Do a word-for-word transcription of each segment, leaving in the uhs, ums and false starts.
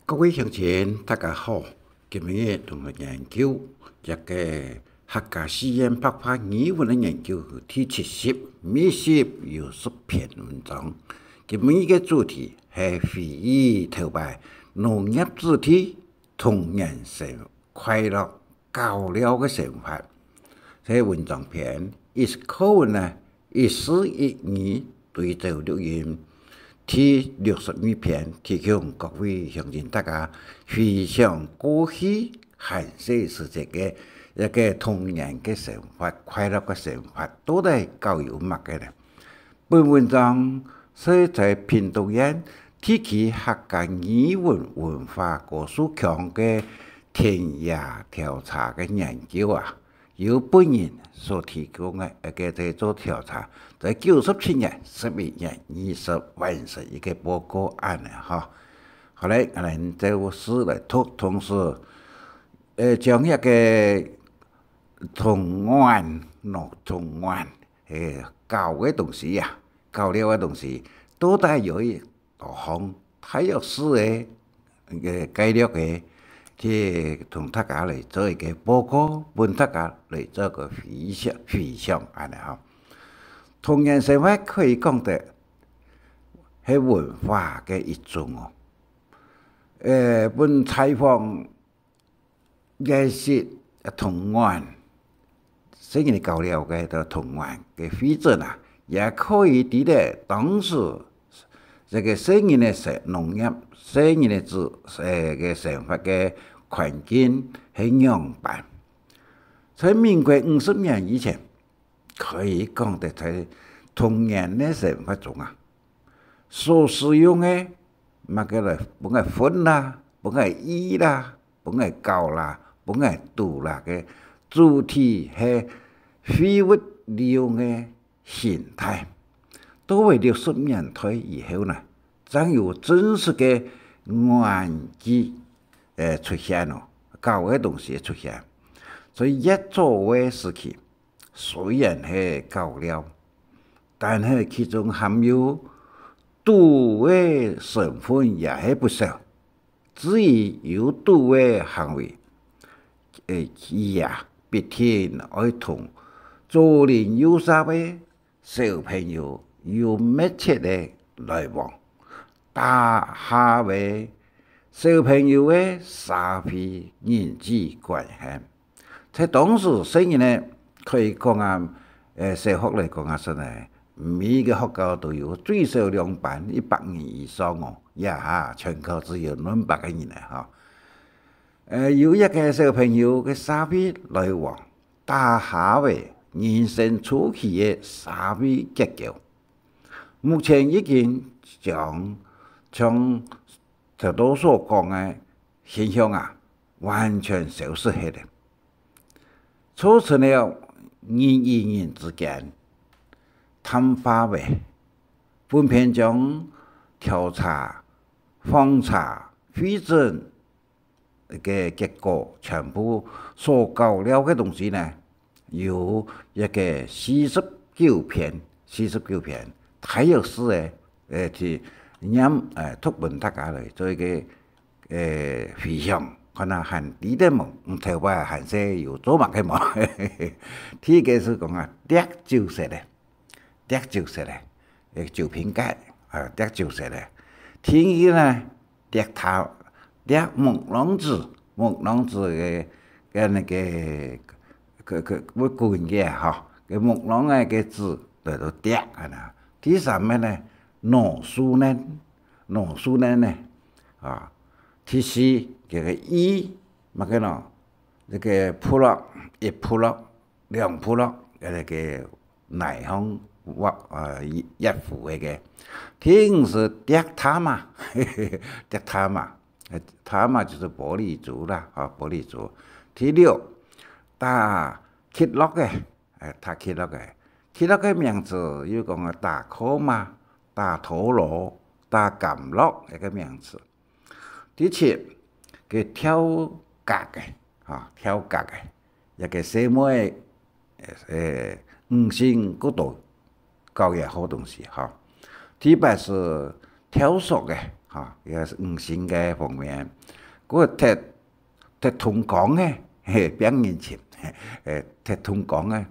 各位鄉親，大家好！今日同大家研究這个客家四縣白話語文个研究第七集，每集有十篇文章。今日个主題係回憶頭擺農業子弟童年生活、快樂交流个生活。這文章篇一十課文呢，一字一語對照錄音。第六十二篇提供各位鄉親大家回想過去還細時節个一个童年个生活、快樂个生活，到底交流麼个呢？本文章係在屏東縣地區客家語文文化高樹腔个田野調查个研究啊，由本人所提供个，呃，个在做調查，在九十七年十一月二十完成一个報告恁呢吼。好嘞，𠊎等這首詩來讀，同時，呃，將一个童玩，喏，童玩，誒，教个東西呀，交流个東西，到底有一 多項大約四个，个概略个，去同大家來做一个報告，分大家來做个回想，回想恁呢吼。童年生活可以講得係文化个一種哦。呃，分採訪 个係童玩，細人仔交流个个童玩个會眾啊，也可以知得當時這个細人仔个生，農業，細人仔个子，呃，个生活个環境係仰般。在民國五十年以前，可以講得在童年个生活中啊，所使用个麼个來，分个分啦，分个衣啦， 分个搞啦，分个堵啦个主體係廢物利用个形態。到位六十年代以後呢，正有真實个玩具，呃，出現哦，搞个東西出現。所以越早个時期，雖然係搞料，但係其中含有堵个成分也係不少。 至於有堵个行為，誒，佢啊，必定愛同左鄰右舍个小朋友有密切个來往，打下个小朋友个社會人際關係。 在當時，細人仔可以講啊，呃，小學來講啊，算呢，每一个學校都有最少兩班，一百人以上哦，這下全校只有兩百个人呢，吼。呃，有一个小朋友个社會來往，打下个人生初期个社會結構。目前已經將，像 頭到所講个現象啊，完全消失忒了，造成了人與人之間淡化个。本篇將調查、訪查、會診个結果全部所交流个東西呢， 有一个四十九篇，四十九篇，大約係个，呃，去念，呃，讀分大家來做一个，呃，回想，看下還記得無？嗯，頭擺還細有做麼个無？第一个係講啊，綴酒食个，綴酒食个，呃，酒瓶蓋，啊，綴酒食个。第二个呢， 綴他，綴木榔子，木榔子个，个那个，个，个，會滾个吼，个木榔个个子，來到綴啊啦。第三个呢，挼樹奶，挼樹奶呢，啊，第四，這个衣，麼个咯，這个鋪落，一鋪落， 兩鋪落，該个泥項挖，呃，挖窟个个。第五係綴他嘛，綴他嘛，呃，他嘛就係玻璃珠啦，吼，玻璃珠。第六，打極樂个，呃，打極樂个。極樂个名詞又講啊，打call嘛，打陀螺，打甘樂，一个名詞。 第七，个跳格个，吼，跳格个，一个細妹，呃，女性骨頭搞个好東西，吼。第八係跳索个，啊，也係五行个方面。故个忒，忒通光个，嘿，病人尋，嘿，忒通光个，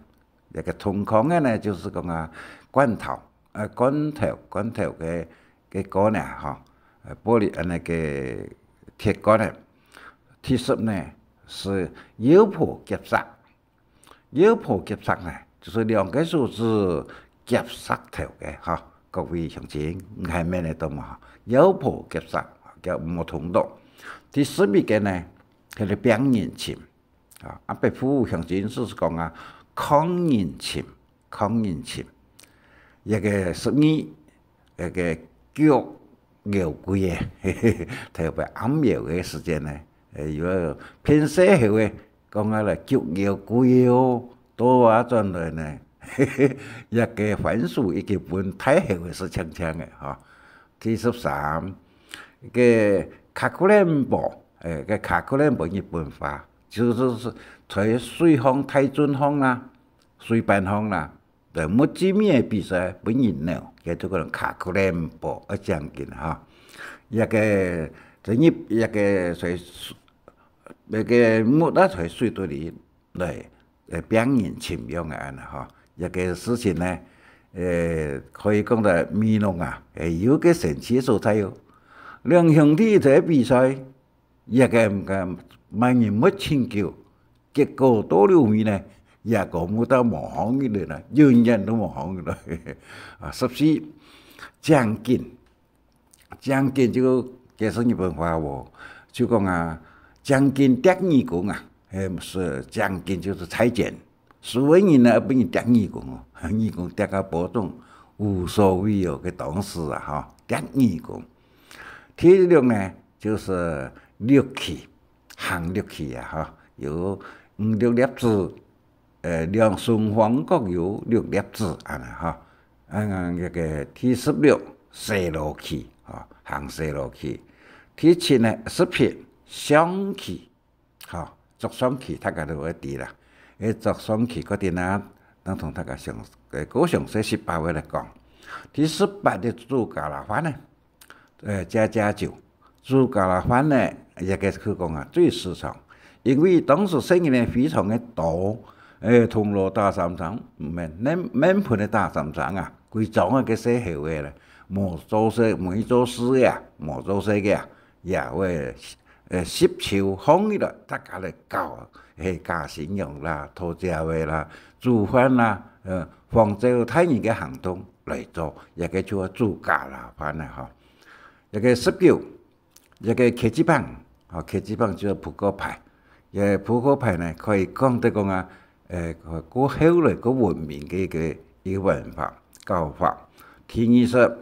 這个通光个呢，就係講啊，罐頭，呃，罐頭，罐頭个，个罐啊，吼，呃，玻璃，呃，該个鐵罐个。第十呢，係妖婆夾煞。 妖婆夾煞呢，就係兩个手指夾煞頭个，吼。各位鄉親，你還愐得到無？妖婆夾煞，叫無通道。第十一个呢，係病人尋，啊，啊，北部鄉親就係講啊，囥人尋，囥人尋。這个十二，這个逐妖怪个，特別暗晡个時間呢，呃，有个騙細猴个，講啊來逐妖怪哦，倒啊轉來呢，這个番薯已經分大猴个食淨淨个，吼。第十三，个かくれんぼ，誒，个かくれんぼ日本話，就係，係在水項、大圳項啦，水粄項啦， 對，目珠咪个比賽分人惱，叫做个かくれんぼ，愛正經哈。這个，在日，這个在，該个目啊在水肚裡來，呃，病人尋樣个恁呢哈。這个事情呢，呃，可以講到美濃啊，呃，有个神奇个所在喲。兩兄弟在比賽， 這个毋敢，麼人會拯救，結果到了尾呢，這个目珠無好起來啦，永遠都無好起來。啊，十四，正經，正經就解釋日本話哦，就講啊，正經綴耳公啊，誒，係正經就係在前，所有人呢，分人綴耳公哦，耳公綴啊保重，無所謂哦，該當時啊，吼，綴耳公。第六呢，就係六器， 行六器啊，吼，有五六粒子，呃，兩雙方各有六粒子，恁呢，吼。啊，該个第十六，西羅器，吼，行西羅器。第七呢，十七，象棋，吼，捉象棋，大家都會知啦。誒，捉象棋，嗰點啊，等同大家詳，呃，過詳細十八位來講。第十八个煮咖哩飯呢， 呃，家家酒。煮咖哩飯呢，這个係講啊，最時常。因為當時細人呢非常个多，誒，銅鑼打三層，毋係，面，面盆个打三層啊，歸莊个該細猴仔咧，無做事，無去做事个啊，無做事个啊，也會，呃，食酒放起來，大家來搞，係假新娘啦，討餔仔啦，煮飯啦，呃，仿照大人个行動來做，這个就煮咖哩飯啊，吼。 這个十九，這个茄子餅，吼，茄子餅就係撲克牌。這撲克牌呢，可以講得講啊，誒，過後來過文明个一个，一个文化，搞法。第二十，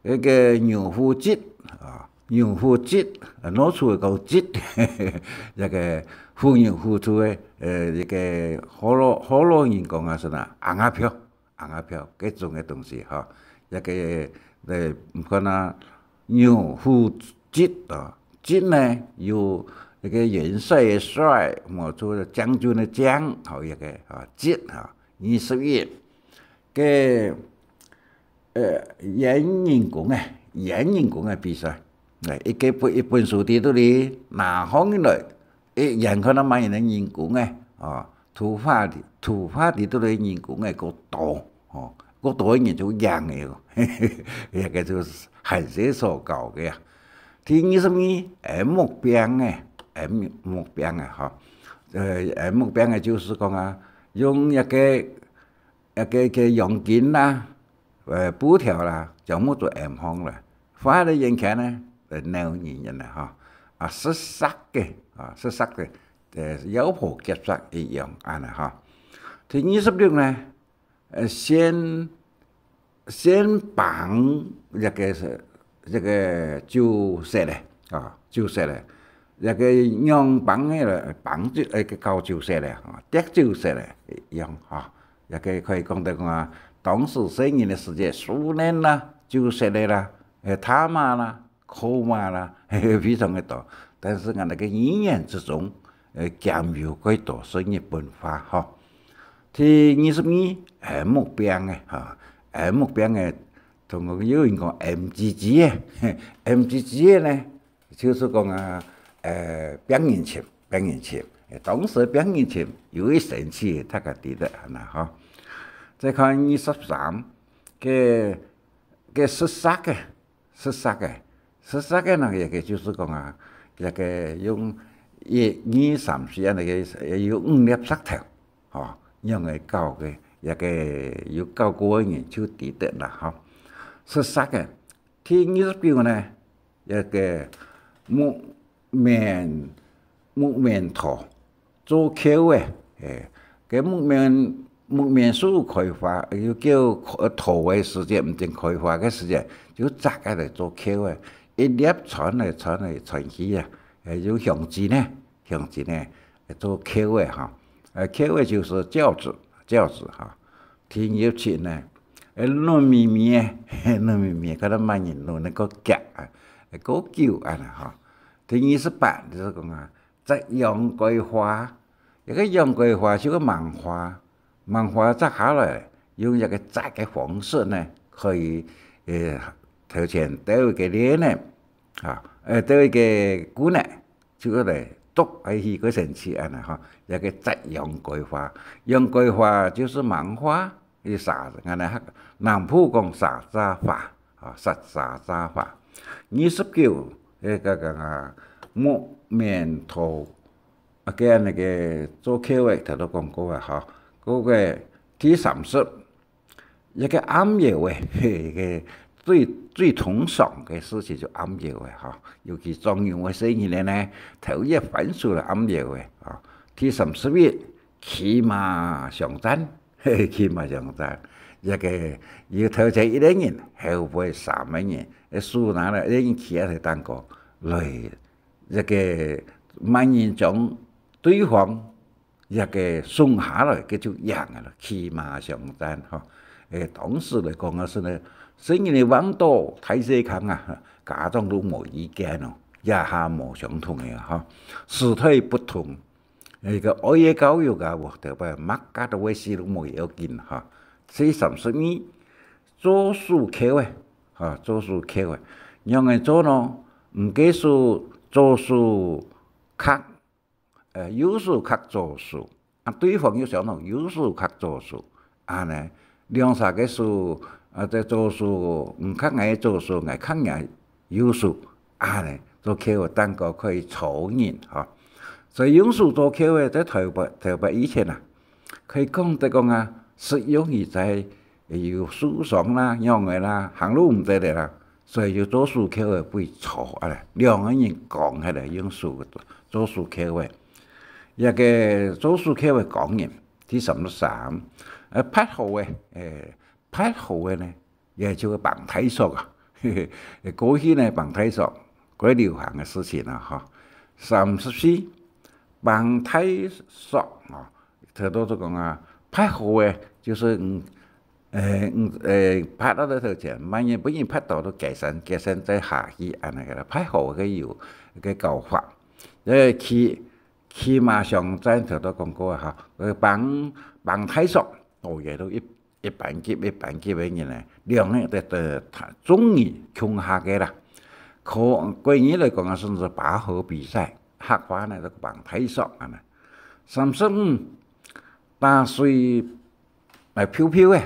這个牛牯稷，啊，牛牯稷，啊，老厝个講稷，這个牯牛牯豬个，呃，這个河洛，河洛人講啊，係哪，紅仔票。 紅仔票，該種个東西，吼。這个，呃，毋管啊，牛牯稷啊，稷呢，有這个元帥个帥，無錯，將軍个將，吼，這个，啊，稷，吼，二十一。該，呃，閻人公个，閻人公个比賽，哎，一个本，一本書佇肚裡，拿䟘起來， 誒，眼看到麼人个人工誒，哦，頭髮裡，頭髮裡肚个人工誒，過多，哦，過多个人就贏个哦，這个就係還係所搞个啊。第二十二，誒，木餅誒，誒，木餅誒，吼，呃，誒，木餅誒，就是講啊，用一个，一个，一个羊筋啦， 呃，布條啦，將目珠掩放啦，畫个圓圈呢，呃，鬧人个啦，吼。啊，食煞个，啊，食煞个，呃，妖婆劫煞一樣，恁呢，吼。第二十六呢，呃，先，先放這个是，這个酒色个，啊，酒色个，這个仰放个啦，放酒，呃，搞酒色个，啊，滴酒色个，一樣，吼。 也个可以講得講啊，當時細人个時節，少年啦、酒色个啦、誒，他媽啦、靠媽啦，非常个多。但是𠊎等个語言之中，誒，兼有幾多係日本話吼。第二十二，誒，木餅个，吼，誒，木餅个，同學有人講M G G个，M G G个呢，就是講啊，呃，病人情，病人情。當時病人情有一神奇，大家知得啊吼。再看二十三个，个食煞个，食煞个，食煞个呢，也个就是講啊，這个用一二三四恁呢个，有五粒石頭，吼，仰个搞个，這个有搞過个人就知得啦，吼。食煞个，第二十九呢，這个木棉，木棉桃， 做轎个，欸，个木棉，木棉樹開花，又叫，呃，桃个時節，毋正開花个時節，就摘下來做轎个，一粒穿來穿來穿去啊，欸，用香紙呢，香紙呢，做轎个吼。呃，轎个就是轎子，轎子吼。第二十七呢，欸，軟綿綿个，軟綿綿个，看到麼人軟个，過遽啊，欸，過久恁呢吼。第二十八就是講啊， 摘洋桂花，這个洋桂花就个芒花，芒花摘下來，用這个摘个方式呢，可以，呃，頭前兜一个鏈呢，啊，呃，兜一个棍呢，就來剁下去个神奇恁呢吼，這个摘洋桂花。洋桂花就是芒花， 佢沙，𠊎等客，南部講沙茶花，啊，沙，沙茶花。二十九，該个，个，个，木棉桃，啊，个恁呢个做轎个，頭先講過啊，吼。該个第三十，一个暗窯个，嘿，个最，最通常个事情就暗窯个，吼。尤其莊園个細人仔呢，頭一番手來暗窯个，啊。第三十一，騎馬相戰。 嘿，騎馬相戰，這个有頭前一个人，後背三个人，个手拿了一个人騎在頂高，來，這个麼人將對方這个送下來，佢就贏了，騎馬相戰吼。欸，當時來講啊，係呢，細人仔橫到大細康啊，家長都無意見哦，這下無相同个吼，時代不同， 該个愛个教育啊，無，頭擺麼个都會死都無要緊哈。第三十二，做手轎个，哈，做手轎个，仰仔做呢？毋該手左手揢，呃，右手揢左手，啊，對方又相同，右手揢左手，恁呢，兩儕个手，啊，這左手，你揢𠊎个左手，𠊎揢你个 右手，恁呢，做轎个蛋糕可以鋤人，吼。所以用手做轎个，在頭擺，頭擺以前啊，可以講得講啊，實用，而且有受傷啦、仰仔啦、行路毋得了啦，所以就做手轎个會鋤啊咧，兩个人扛起來用手个做手轎个。這个做手轎个扛人，第三十三，呃，揹河个，欸，揹河个呢， 也就係挷大索啊。過去呢，挷大索，過流行个事情啊，吼。三十四，挷大索啊，頭拄就講啊，揹河个，就係，嗯，欸，嗯，欸，揹到頭前，萬一分人揹到都解散，解散再下去，恁呢个啦。揹河个有个搞法。呃，騎，騎馬相戰，頭拄講過啊，吼，呃，挷，挷大索，哦，也都一 一班級一班級个人呢，兩个在，在，在，中意共下个啦。可，國語來講啊，算係拔河比賽，客話呢，就挷大索恁呢。三十五，打水，欸，漂漂个，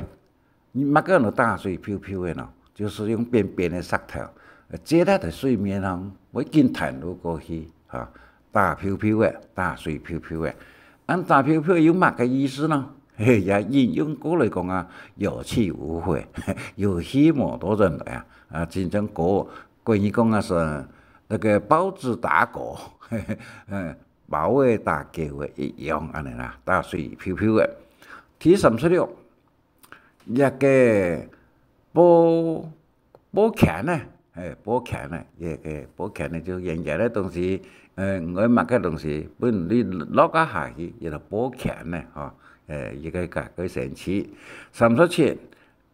麼个安到打水漂漂个呢？就係用扁扁个石頭，呃，接在水面上，會緊彈路過去，哈。 打漂漂个，打水漂漂个。恁打漂漂有麼个意思呢？嘿，也引用過來講啊，有去無回，有去無多人來啊。啊，真正過，國語講啊係，那個包子打狗，嗯，包仔打狗个一樣，恁呢啦，打水漂漂个。第三十六， 這个報，報刊呢，欸，報刊呢，這个報刊呢，就圓圓个東西，呃，毋管麼个東西，分你落啊下去，也就報刊呢，吼，欸，這个較个神奇。三十七，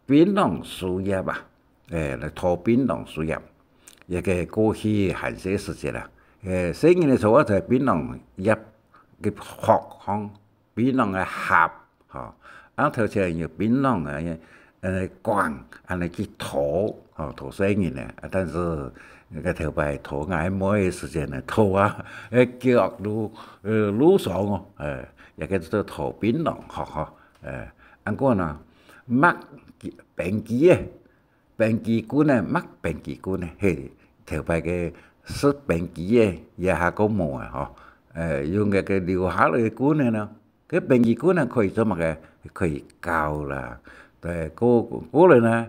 檳榔樹葉啊，欸，來討檳榔樹葉，這个過去還細時節啦，欸，細人仔坐啊在檳榔葉个殼項， 檳榔个盒，吼，啊，頭前有檳榔个，呃，摃，恁呢去討，吼，討細人呢。啊，但是該頭擺討𠊎妹个時節呢，討啊，該腳愈，呃，愈痧哦，呃，也叫做討檳榔，吼，吼，呃，恁過呢，剝冰枝仔，冰枝棍仔，剝冰枝棍仔，嘿，頭擺个食冰枝仔，這下較無啊，吼，呃，用該个留下來个棍仔呢， 該冰枝棍仔可以做麼个？可以絞啦。對，過，過來呢，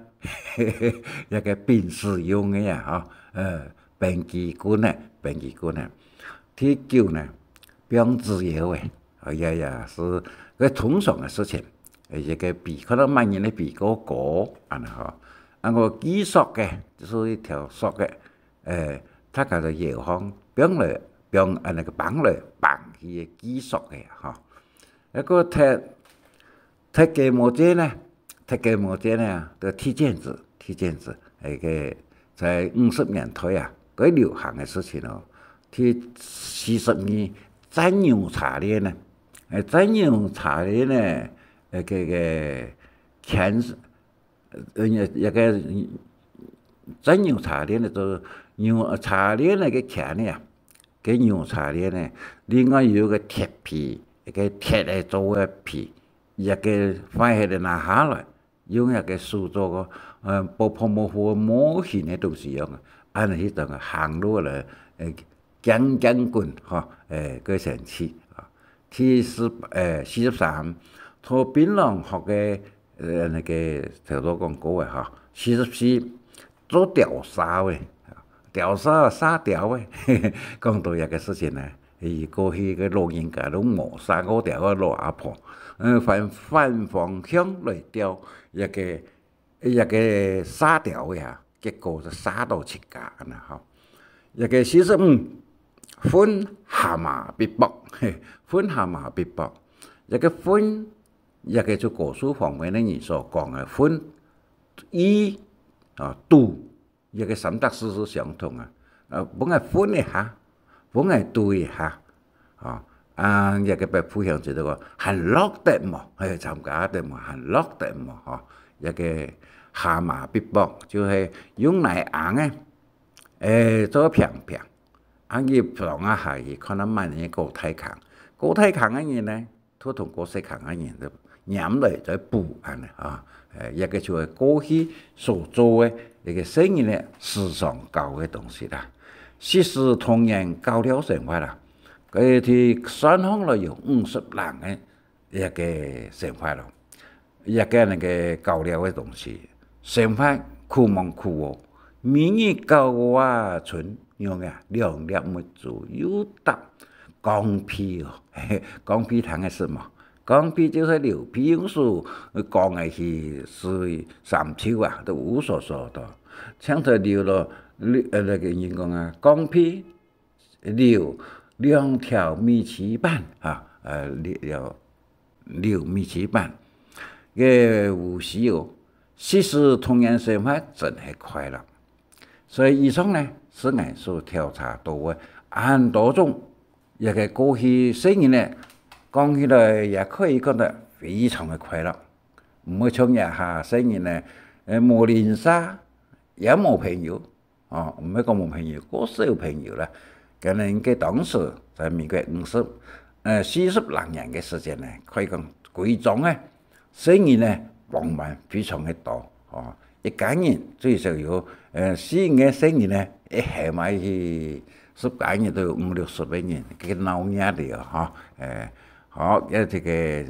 這个檳榔用个啊，吼，呃，冰枝棍仔，冰枝棍仔。第九呢，放紙鷂仔，哎呀呀，係个通常个事情。呃，這个比，看到麼人个比較高，恁呢吼。啊，𠊎寄索仔，就係一條索仔， 呃，大家就搖晃，放來，放，啊，該个挷來挷去个寄索仔，吼。該个踢，踢雞毛氈呢，踢雞毛氈呢，就踢毽子，踢毽子，該个在五十年代啊，最流行个事情哦。第四十二，斬牛叉鍊呢，呃，斬牛叉鍊呢，呃，該个，牽 呃，一，一个，嗯，斬牛叉鍊个，就牛，叉鍊个牽仔啊，該牛叉鍊呢，另外有一个鐵皮，一个鐵个做个皮，一个壞忒个拿下來，用一个手做个，呃，薄薄模糊个模型个東西樣个，恁呢去當个行路个，呃， 驚驚滾，吼，欸，過神奇啊。第十，欸，四十三，討檳榔殼个，呃，該个頭先講過个吼，四十四，做筊沙个，筊沙沙筊个，講到這个事情呢，佢過去个老人家都無沙過筊个老阿婆，呃，反，反方向來筊這个 一个沙筊个啊，結果就沙到自家恁呢吼。一个四十五，分蛤蟆必剝，嘿，分蛤蟆必剝。一个分，一个就古書方面个人所講个分，一，啊，拄，一个三隻字係相同啊，啊，分𠊎分一下，分𠊎拄一下， 吼，啊，這个北埔鄉親就講，還落得無？嘿，參加得無？還落得無？吼，這个蛤蟆必剝，就係用泥餡仔，欸，做平平，啊，佢放啊下去，看啊滿个高大空，高大空个人呢， 就同過細空个人就拈來再補恁呢啊。欸，這个就係過去所做个一个細人仔時常搞个東西啦。實施童年搞尞生活啦，佢對算項來有五十零个一个生活咯。這个該个搞尞个東西，生活苦無苦哦，每日搞啊，伸 仰仔，兩粒目珠又答，光屁哦，光屁聽个識無？光屁就係流鼻水，講个係水三臭啊，都烏索索个。像在流咯，流，呃，該个人講啊，光屁流兩條米粢粄啊，呃，流，流 流米粢粄个烏絲哦，實施童年生活真係快樂。所以以上呢，係𠊎所調查到个恁多種，這个過去細人仔講起來也可以講得非常个快樂，毋會像這下細人仔，呃，無鄰舍，也無朋友， 哦，毋係講無朋友，過少朋友啦。可能該當時在民國五十，呃，四十零年个時間呢，可以講歸莊个細人仔，往往非常个多，哦。一家人最少有，呃，四五个細人仔，一下嘛去十家人都有五六十个人，該鬧熱个哦，吼。呃，好，這个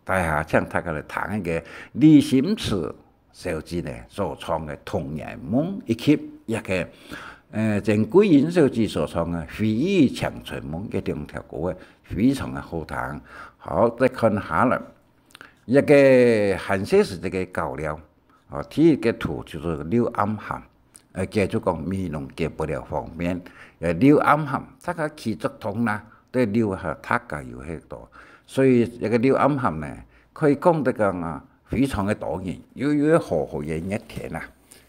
大家請大家來聽一个李心慈 小姐呢所唱个《童年夢》，以及這个，呃，曾桂英小姐所唱个《回憶青春夢》，這兩條歌仔非常个好聽。好，再看下來，這个還細時節个搞尞，哦，第一个圖就係溜暗涵，呃，佢就講美濃解不了方面，呃，溜暗涵，大家去竹東啦，對，溜下大家有許多。所以這个溜暗涵呢，可以講得講啊， 非常个多人，又，又好好个熱天啊。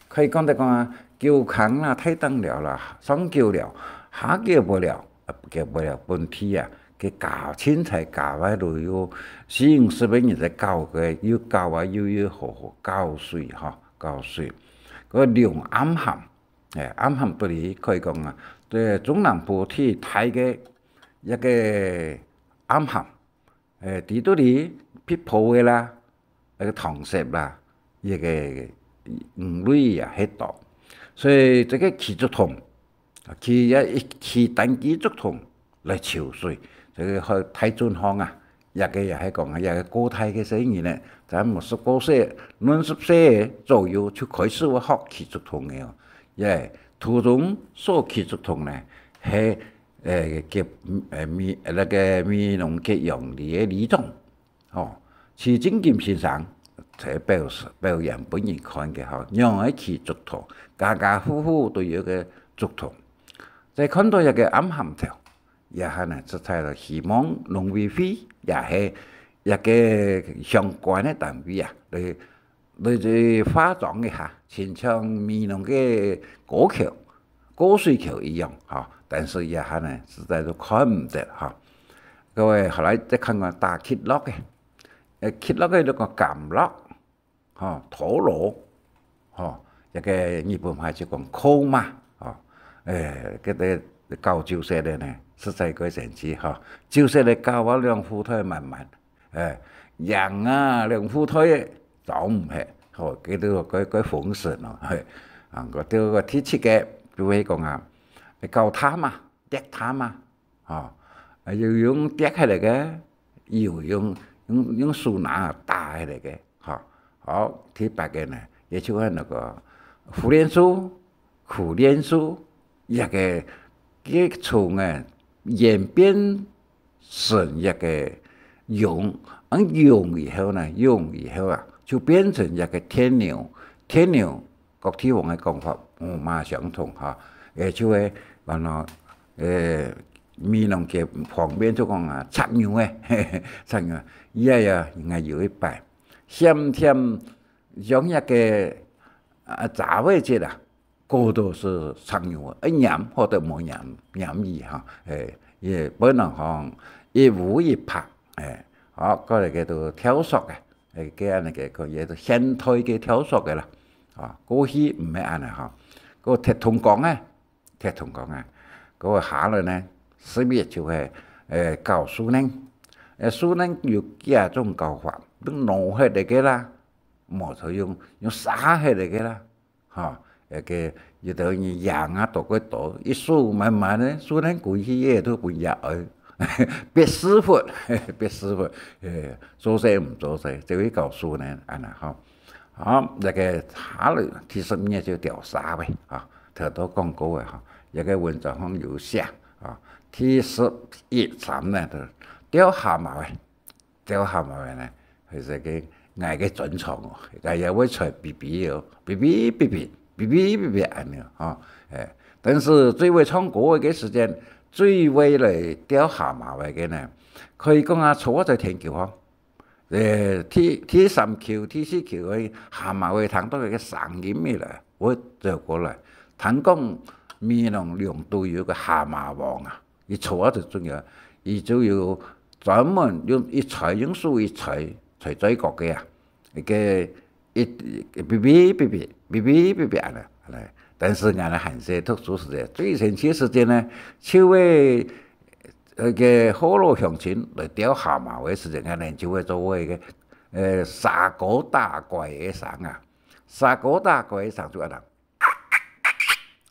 可以講得講啊，九坑啦、大頂寮啦、上九寮、下九不了，呃，九不了本地啊，佢教，凊彩教啊，就有四五十个人在教佢，又教啊，又，又好好教水，吼，教水。該龍暗涵，欸，暗涵肚裡可以講啊，對中南部最大个一个暗涵，欸，在肚裡必保个啦，該个塘石啦，這个魚類也係多。所以這个企竹塘， 啊，佢也一，佢單企竹塘來泅水，這个好大圳項啊，這个也係講啊，這个古代个細人呢，差毋多十過歲，二十歲左右就開始會學企竹塘个哦。也途中所企竹塘呢，係，呃，个，呃，美，那个美濃个楊里个里長， 哦，徐進金先生在表示，表演分人看个吼，仰仔企竹塘，家家戶戶都有个竹塘。再看到一个暗涵頭，這下呢，實在就希望農委會也係一个相關个單位啊，來，來去化妝一下，親像美濃个溝橋、溝水橋一樣，吼，但是這下呢，實在都看毋得，吼。各位，後來再看看打乞樂个， 呃，乞樂个就講柑樂，吼，陀螺，吼，這个日本話就講扣嘛，吼，欸，這个搞酒色个呢，實在過神奇，吼。酒色个搞啊，兩褲袋滿滿，欸，贏啊，兩褲袋个裝毋下，吼，這都過，過豐盛咯，嘿。啊，𠊎兜个第七个，就係講啊，搞他嘛， 跌他嘛，吼，啊，有用跌下來个，有用，用，用手拿打下來个，吼。好，第八个呢，也就係那个苦楝樹，苦楝樹，這个，个從，欸，演變成一个蛹，啊，蛹以後呢，蛹以後啊，就變成一个天牛，天牛 各地方个講法無麼相同哈。欸，就係，安到，欸，美濃个旁邊就講啊，赤牛欸，赤牛啊，也，也，應該有一擺，險險像一个，啊，早會節啊，過到係赤牛啊，一黏或者無黏，黏伊哈，欸，也不能講一烏一白，欸，好，過來个都跳索个。 欸，該恁呢个，佢也係現代个跳索个啦。啊，過去毋係恁呢哈。該鐵桶缸啊，鐵桶缸啊，該下來呢，十月就係，欸，搞樹奶。欸，樹奶有幾下種搞法，用挼下來个啦，無就用，用煠下來个啦。 吼，該个有兜人贏啊，多過多，一手慢慢个，手能過去个都分人愛，逼師傅，逼師傅，欸，做事毋做事，就會搞輸呢，恁呢吼。好，該个下來，第十二就調查呗，啊，頭頭講過个吼，這个文章項有寫，啊，第十一站呢，就釣蝦蟆个。 釣蝦蟆个呢，其實个𠊎个專長哦，𠊎也會吹嗶嗶哦，嗶嗶嗶嗶，嗶嗶嗶嗶恁呢吼。欸，但是最會唱歌个時間，最會來釣蝦蟆个呢，可以講啊，坐在天橋哦。欸，第，第三橋、第四橋个蝦蟆會聽到个聲音个來，會走過來。聽講美濃龍都有个蝦蟆王啊， 佢坐啊最重要，佢就有專門用一錘，用手一錘，錘最高个啊，該个一，嗶嗶嗶嗶，嗶嗶嗶嗶恁呢，恁呢。但是𠊎等還細讀書時節，最神奇个時節呢，就會，該个學老鄉親來釣蝦蟆个時節，𠊎等就會做一个，呃，砂鍋打滾个聲啊，砂鍋打滾个聲就恁呢。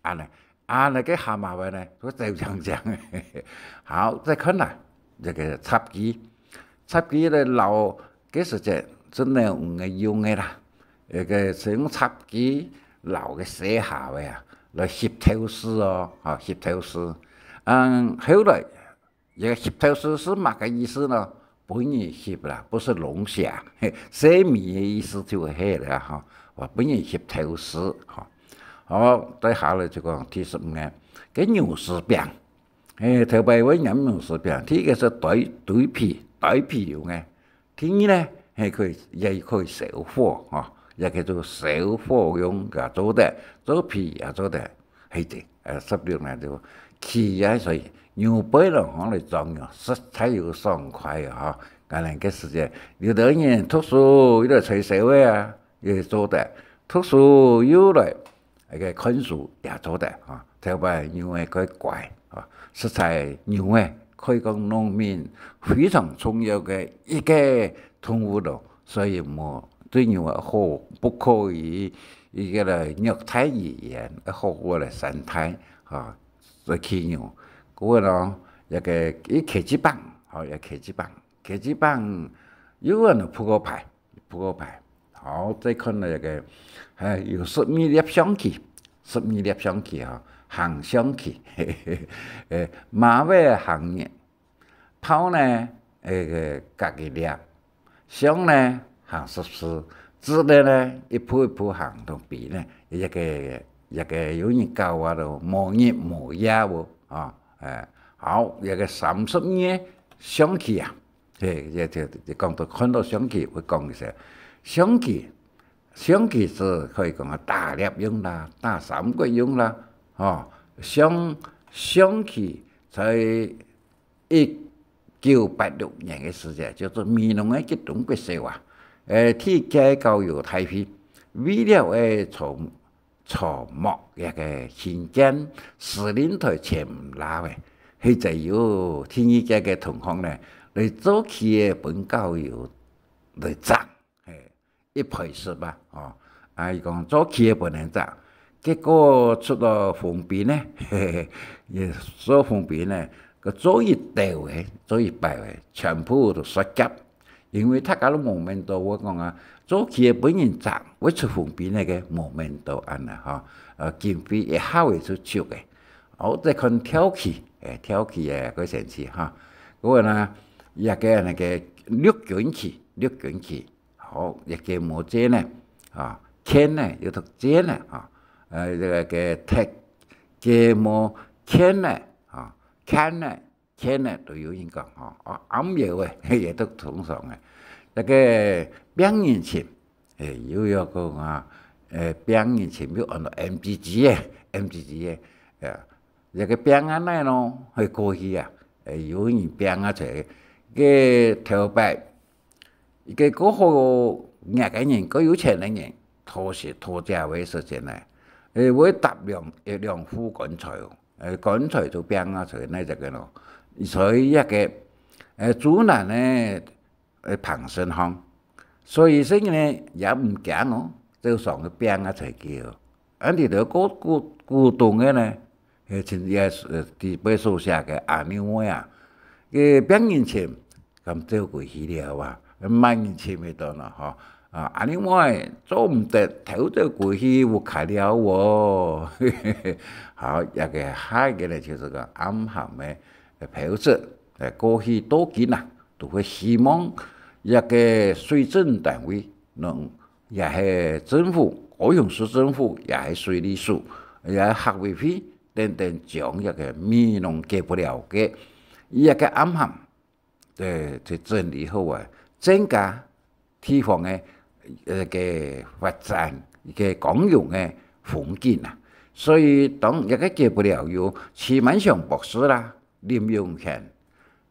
恁呢，恁呢个蝦蟆仔呢，就走淨淨。好，再看啦，這个插枝，插枝个撈个時節，真个毋係用个啦，該个係用插枝撈个細蝦仔啊，來翕透視哦，吼，翕透視。嗯，後來 這个翕透視係麼个意思呢？分人翕啦，不是龍蝦，嘿，細尾个意思就係了哈。哦，分人翕透視哈。好，再下來就講第十五个，个牛屎餅。嘿，頭擺會拈牛屎餅，第一个係堆，堆肥，堆肥用个。第二呢，係可以，也可以燒火哈，也叫做燒火用个做得，做肥也做得。 係个，呃，十六呢就企啊，所以牛背囊項來裝藥，實在有爽快啊！吼，恁樣个時節，有兜人讀書，有兜吹簫仔啊，也做得；讀書又來，該个看書也做得，吼。頭擺牛仔較乖，吼，實在牛仔可以講農民非常重要个一个動物咯，所以無對牛仔好，不可以一个來虐待佢，愛好好來善待，吼。 做企牛。過後呢，這个一茄子棒，吼，一茄子棒，茄子棒又安到撲克牌，撲克牌。好，再看到這个，還有十二粒象棋，十二粒象棋吼，行象棋，誒，馬仔行人， 炮呢，誒，隔一粒；象呢，行十字；子呢，一步一步行到尾呢，這个，這个有人教啊，都無日無夜哦，啊，誒，好，這个三十二象棋啊，嘿，這，這，這講到看到象棋，會講一下，象棋，象棋係可以講啊，打獵用啦，打三國用啦，吼，象，象棋在 一九八六年个時節，就做美濃个吉東國小啊，誒，第一屆校友大會，為了愛籌，籌募這个興建司令台前五列个，係就有第二屆个同學呢，來做棋仔分校友來爭，嘿。 一賠十啊，吼。啊，佢講做棋仔分人爭，結果出到紅兵呢，嘿嘿，也做紅兵呢，該做一斗个，做一擺个，全部都煞遽。因為大家都無面到，𠊎講啊，做棋仔分人爭，會出紅兵个，該無面到恁呢，吼。呃，經費一下仔就出个。好，再看跳棋，誒，跳棋誒，較神奇哈。不過呢，這个那个六軍棋，六軍棋， 好，這个無箭呢，啊，劍呢，又讀箭呢，啊，呃，這个，个踢，个無劍呢，啊，劍呢，劍呢，都有人講，吼，啊，暗搖个，也都通常个。這个拚人尋，誒，又有講啊，誒，拚人尋又安到M G G个，M G G个，誒，這个拚啊來咯，係過去啊，誒，有人拚啊出來，个頭擺 一个較好額个人，較有錢个人，討食討食个時節呢，誒，會搭兩，誒，兩副棺材哦，誒，棺材就拚啊出來該隻个咯。所以這个，誒，豬欄呢，誒，旁身項，所以細人呢也毋驚哦，照常个拚啊出來个哦。 恁呢兜古，古，古董个呢，誒，像這，呃，底背所寫个阿娘妹啊，个拚人尋，敢走過去了啊？慢人尋會到呢，吼。啊，阿娘妹做毋得，偷走過去，有開了哦。好，這个下一个呢，就係个暗含个，呃，標誌，誒，過去到今啊，都會希望這个水政單位能 也係政府，高雄市政府，也係水利署，也係客委會等等，將這个美濃解不了个，這个暗含，誒，去整理好啊，增加地方个，呃，个發展，个光榮个風景啊。所以，當這个解不了有徐滿雄博士啦、林永賢、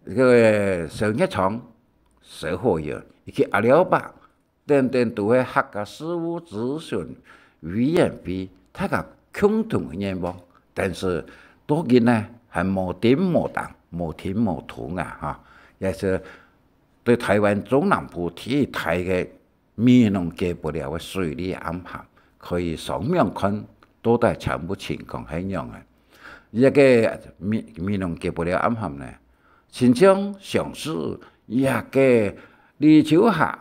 這个蕭業昌、蕭火元以及阿廖伯 等等都係客家事務諮詢委員會大家共同个願望，但是到今呢，還無定無當，無定無動啊，哈。也係對臺灣中南部第一大个美濃解不了个水利暗含，可以上網看到底全部情況係仰仔。這个美，美濃解不了暗含呢，親像上次這个李秋霞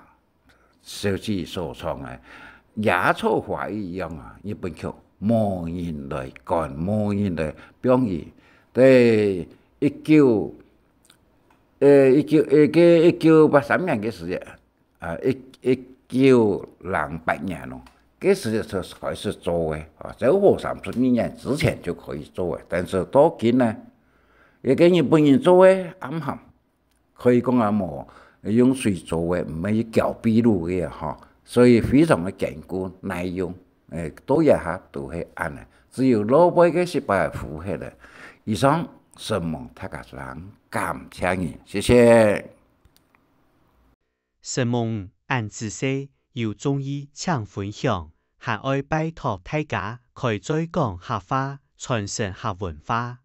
小姐所唱个《野草花語》一樣啊，日本曲，無人來管，無人來放佢。在一九，呃，一九，呃，个一九八三年个時節，啊，一，一九零八年咯，該時節就開始做个，啊，在我三十二年之前就可以做个，但是到今呢，這个日本人做个暗含， 可以講啊，無，用水做个，毋係用膠壁攄个啊，吼，所以非常个堅固耐用，誒，到這下都係恁呢，只有落尾个時節浮忒了。以上，承蒙大家收聽，感謝你，謝謝。承蒙恁仔細，有中意請分享，還愛拜託大家開嘴講客話，傳承客文化。